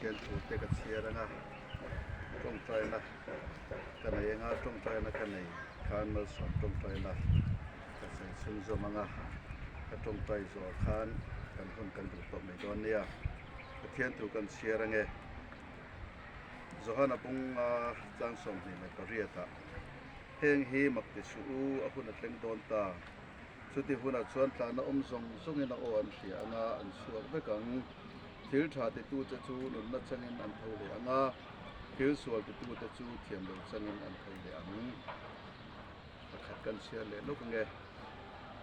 Pathian thu te ka chhiar anga tawngtaina ka nei anga tawngtaina ka nei khan malsawm tawngtaina ka sawi chhunzawm anga ka tawngtai zawh khan kan hun kan duh tawh mai dawn nia Pathian thu kan chhiar ange Johana bunga chang 28 ah heng hi mak ti suh u a hun a thleng dawn ta. Chuti hunah chuan tlana awm zawng zawngin a aw an hria ang a, an chhuak vek ang. Thil tha titute chu nunna changin an tho leh ang a, thil sual titute chu thiam lo changin an tho leh ang. Pakhat kan chhiar leh lawk ange.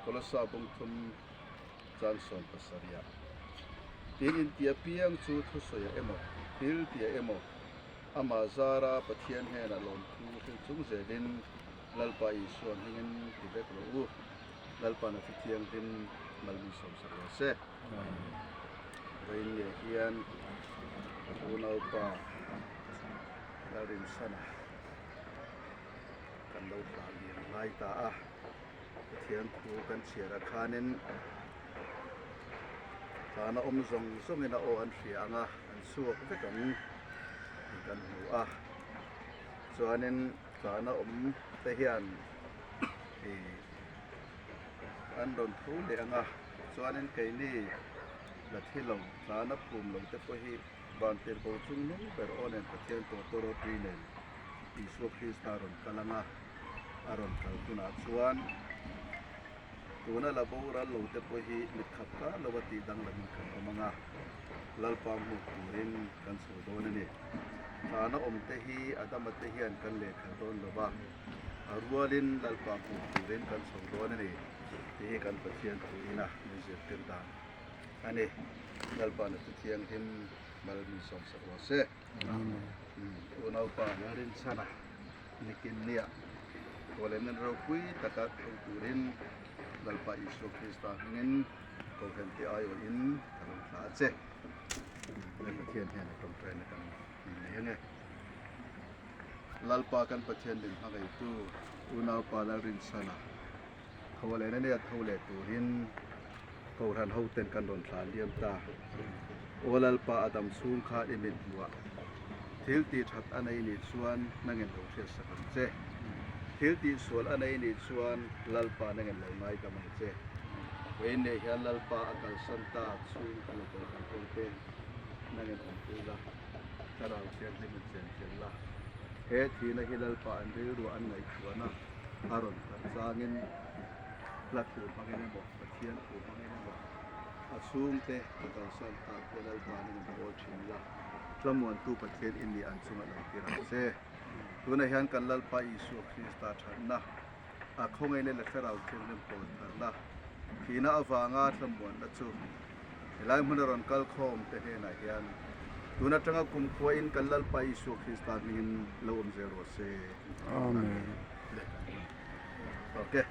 Kolosa bungthum chan 17 ah. Tin inti apiang chu thusawiah emaw, thil tia emaw, amah zara Pathian hnenah lawmthu hril chung zelin, Lalpa Isua hmingin ti vek rawh u. Lalpa'n a thuthianghlim mal min sawmsak rawh se. Vawiin nge hian ka unaupa Lalrinsana kan lo hlah liam lai ta a. Pathian thu kan chhiar ah khanin tlana awm zawng zawngin a aw an hria ang a, an chhuak vek ang tih kan hmu a. Chuanin. Tlana awm te hian ih an rawn tho leh ang a, chuanin keini la thi lo tlana phum lo te pawh hi van tirhko chung nung ber aw nen Pathian tawtawrawt ri nen Isua Krista rawn kal ang a, a rawn kal hunah chuan tuna la boral lo te pawh hi mitkhap kar lo a tih danglamin kan awm ang a, Lalpa hmuh turin kan chho dawn a ni. Tlana awm te hi Adama te hian kan lehkhalh dawn lo va, a rualin Lalpa hmuh turin kan chho dawn a ni tih hi kan Pathian thu ina min zirtir dan a ni. Lalpa na chu thianghlim mal min sawmsak rawh se. Unaupa Lalrinchhana nikin nia Kawlehna ropui taka tho turin Lalpa Isua Krista hmingin Kohhran te aiawhin ka lo thlah a che. Kan Pathian hian a tawngtaina kan nei ange. Lalpa kan Pathian min hmangaitu unaupa Lalrinsana tho leh na nia tho leh turin Kohhran hoten kan rawn thlah liam ta. Aw Lalpa a dam chhung kha i mit hmuah thil tih that a nei nih chuan nangin lo hriatsak ang che. Thil tih sual a nei nih chuan Lalpa nangin lo ngaidam ang che. Vawiin leh hian Lalpa a kalsan ta chhungkua Kohhran hote nangin awmpui la, Thlarau Thianghlim in chen tel la. He thihna hi Lalpa an rilruah an ngaihtuahna a rawn harh changin hla thu hmangin emaw, Pathian thu hmangin emaw a chhungte a kalsan tak te Lalpa nangin pawl thin la, Tlamuantu Pathian i nih an chungah lo tir ang che. Tunah hian kan Lalpa Isua Krista thatna. A khawngaihna leh Thlarau Thianghlim pawl tharna thihna avanga thlamuanna chu helai hmuna rawn kal khawm te hnenah hian tun atanga kumkhua in kan Lalpa Isua Krista hmingin lo awm zel rawh se. Amen. Okay.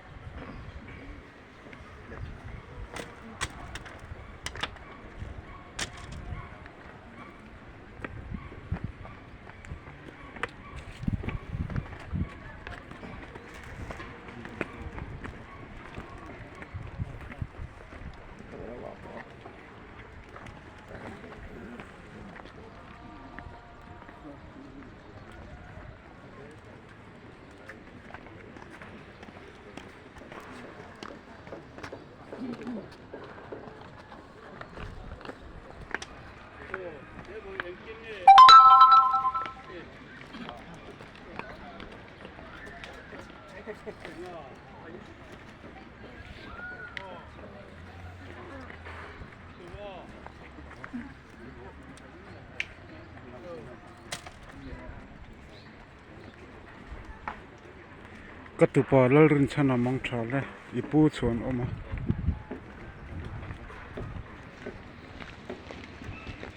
Ka tupa Lalrinchhana mang tha le i pu chhuan awm a.